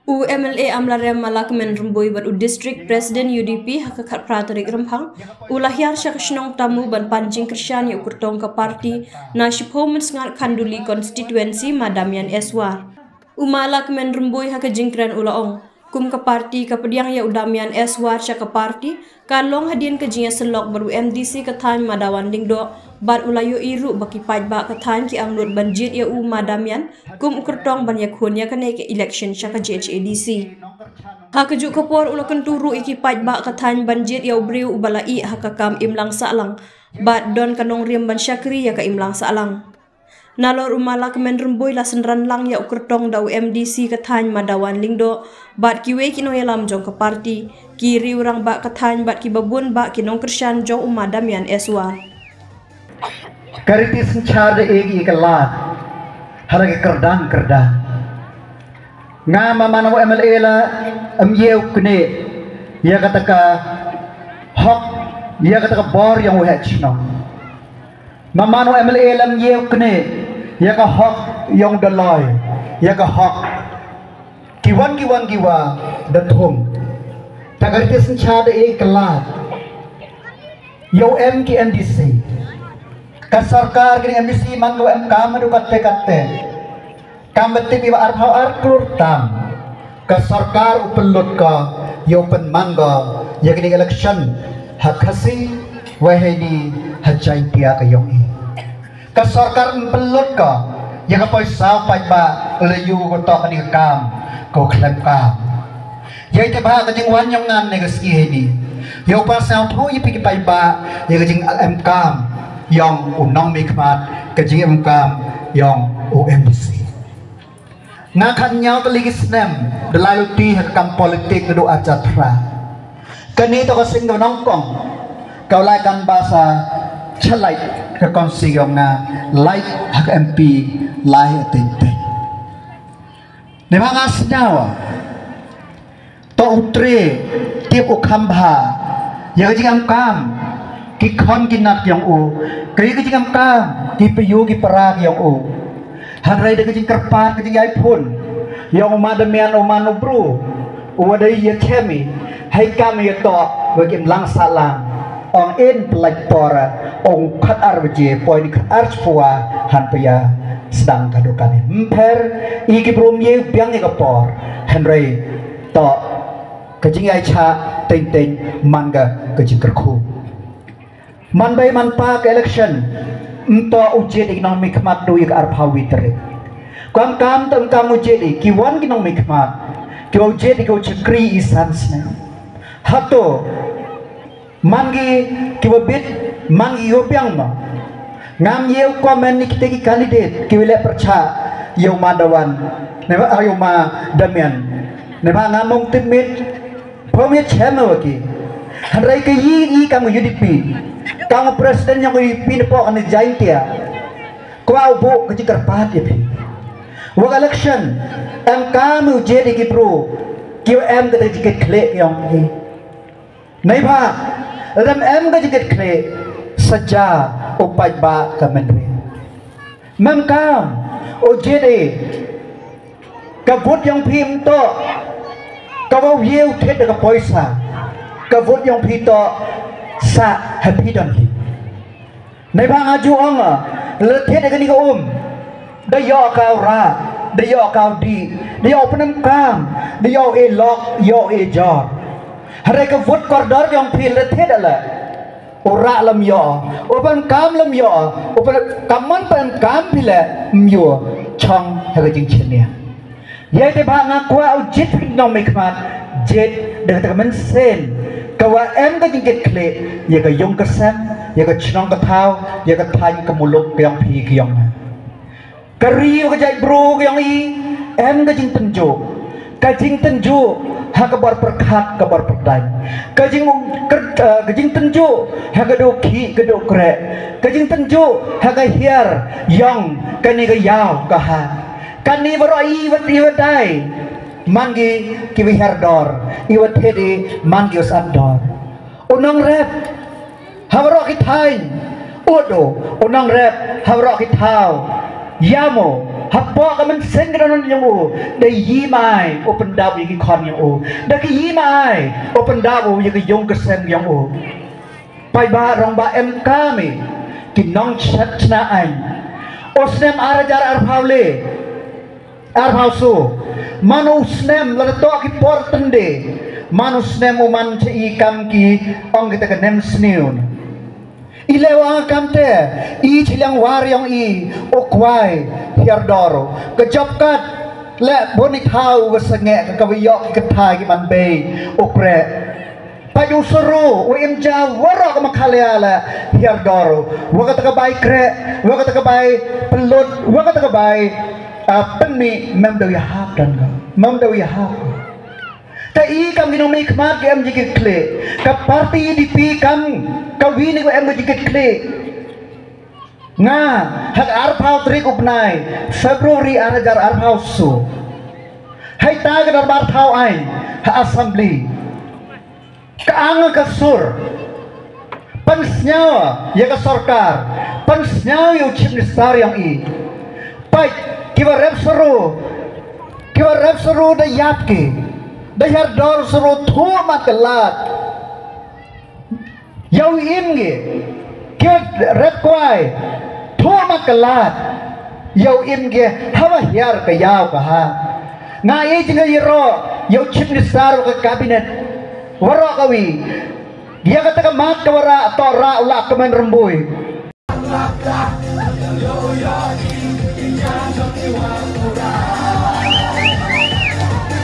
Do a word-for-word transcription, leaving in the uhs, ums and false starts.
U MLA Amlarem Malakmen Rymbui bad u District President UDP ha ka khatphra tarik Rymphang u la hiar sha ka shnong Tamu ban pan jingkyrshan ya u kyrtong ka party na shiphew mynsngat Khanduli constituency, Ma Damian S War. U Malakmen Rymbui ha ka jingkren u la ong, kum ka party ka pdiang ya u Damian S War sha ka party, ka long hadien ka jingyasyllok bad u MDC ka thaiñ, Ma Dawan Lyngdoh, bad u la ïohi ruh ba ki paidbah ka thaiñ ki angnud ban jied ya u Ma Damian kum u kyrtong ban ïakhun ya kane ka election sha ka JHADC. Ha kajuh ka por u la kyntu ruh ya ki paidbah ka thaiñ ban jied ya u briew uba la ih ha ka kam imlang sahlang bad don ka nongrim ban shakri ya ka imlang sahlang. Nalor u Malakmen Rymbui la synran lang ya u kyrtong da u MDC ka thaiñ, Ma Dawan Lyngdoh, bad kiwei ki nongïalam jong ka party, ki riewrangbah ka thaiñ bad kiba bun bah ki nongkyrshan jong u Ma Damian S War. Ka riti synshar da e ki ka lad ha la ka kyrdan kyrdan. Nga ma man u MLA la em ye u knieh ya kata ka hok, ya kata ka bor yong u heh chnong. Ma man u MLA la em ye u knieh ya ka hok yong u Daloi, ya ka hok ki wan ki wan ki wa da thung. Ta ka riti synshar da e ka lad yow em ki MDC. Ka sorkar ki MDC man ko em kam du katte katte. Kam ba tip iwa arphaw ar klur tam. Ka sorkar u pynlut ko, yow pynman ko ya kini election ha Khasi, wahei ni ha Jaiñtia ka yong i. Ka sorkar u pynlut ko ya ka poisa u paidbah, le yu ko tok kani ka kam ko khlem kam. Yei te bha ka jingwan yong nga ne ka sngi heini. Yow pa sñiawthooh ya phi ki paidbah ya ka jingemkam yong u nongmihkhmat, ka jingemkam yong u MDC. Nga khatñiaw tylli ki snem da lai luti ha ka kam politik ka du ar hajar phra. Kani toh ka sing ka nongkong ka lai kan basa chalai ka kongsi yong nga, lai ha ka MP, lai ha teng teng. Neibhah nga sñiaw, toh u tre, tip u kham bha ya ka jingemkam ki khon ki nat yong u, ka ya ka jingemkam ki payu ki para yong u. Hynrei da ka jingkyrpad, ka jingïaid phone yong u Ma Damian, u man u bru u wa dei ya chem i, hei kam ya toh wa kim lang sahlang. Ong in pynlait por, ong khat ar baje, poi ni khat ar chiphaw, han paya sdang ka dukan. Mpher i ki bru, ym ye biang i ka por. Hynrei toh ka jingïaid chah teng teng man ka ka jingkyrkhu. Man bei man pa ka election, ym toh u jied i ki nongmihkhmat du ya ka arphaw wi tarik. Kam kam toh kam u jied i ki wan ki nongmihkhmat, ki u jied i ki u chakri i san snem. Hato man ki ki wa bit, man ki wa biang ma. Ngam ye u comment ni kite ki candidate ki wa leh pyrchah yow Ma Dawan, neibhah yow Ma Damian. Neibhah ngam ong tip mit, pom ye chem wa ki. Hynrei ka yi i kam ka UDP, kam ka president yong ka UDP ne pok ne Jaiñtia, kwah u buh ka jingkyrpad ya phi. Wa ka election em kam u jied i ki bru ki wa em ka jingkitkhlieh yong ki. Neibhah lada em ka jingkitkhlieh, saja u paidbah ka mynried. Ym em kam u jied i. Ka vote yong phi ym toh ka wa u ye u thied da ka poisa. Ka vote yong phi toh sa ha phi don phi. Neibhah nga ju ong, la thied da kani ka um, da yoh ka u rah, da yoh ka u dih, da yoh u pynemkam, da yoh u e lok, yoh u e jor. Hynrei ka vote kordor yong phi la thied da la u rah lam yoh, u pynemkam lam yoh, u pynemkam, man pynemkam phi la ym yoh chong ha ka jingchnia. Yei te bha nga kwah u jied ki nongmihkhmat, jied da ka mynsiem ka wa em ka jingkitkhlieh ya ka yung ka sem, ya ka chnong ka thaw, ya ka thaiñ ka muluk ka yong phi ka yong nga. Ka ri wa ka jaitbru ka yong i em ka jingtynjuh. Ka jingtynjuh ha ka bor pyrkhat ka bor pyrdaiñ. Ka jing, ka, ka jingtynjuh ha ka dooh khih ka dooh kreh. Ka jingtynjuh ha ka hiar yong kani ka yaw ka ha. Kani waroh i wa, i wa dai man ki ki wa hiar dor, i wa thied i man ki wa sat dor. U nongrep ha waroh ki thaiñ, u du u nongrep ha waroh ki thaw. Yamo Hapoh ka mynsiem ka dohnud yong u, da i mai u pyndap ya ki khon yong u, da ki i mai u pyndap u ya ka yung ka sem yong u. Paidbah rangbah, em kam i ki nongchait chna aiñ. U snem ar hajar arphaw le, arphaw soo, man u snem lada toh ki por tyndai, man u snem u man cha i kam ki, ong kita ka nemsniew. I le wa kamte, i chiliang war yong i u kwai hiar dor, ka job card le bun i thaw wa sangeh ka, ka wa yoh ki kata ki man bei u pre. Pait u suru u im ja waroh ka Meghalaya le hiar dor, wa kata ka bai kreh, wa kata ka bai pynlut, wa kata ka bai, ah, pynmih, mem da u yahap dan ka, mem da u yahap. Te i kam ki nongmihkhmat ki em jingkitkhlieh. Ka party UDP kam ka wi ni wa em ka jingkitkhlieh. Nga, ha ka arphaw tarik u bnai February ar hajar arphaw soo, hei ta ka dorbar thaw aiñ ha Assembly, ka ang ka sur pynsñiaw ya ka sorkar, pynsñiaw ya u Chief Minister yong i. Pait, ki wa rep suru, ki wa rep suru da yap ki, da hiar dor suru, thuh mat ka lad ya u im ki. Ki wa rep kwai, thuh mat ka lad ya u im ki. Hawa hiar ka yaw ka ha. Nga i jingyaroh ya u Chief Minister wa ka Cabinet, waroh ka wi. Ya kata ka mat ka wa rah, toh rah u Lahkmen Rymbui.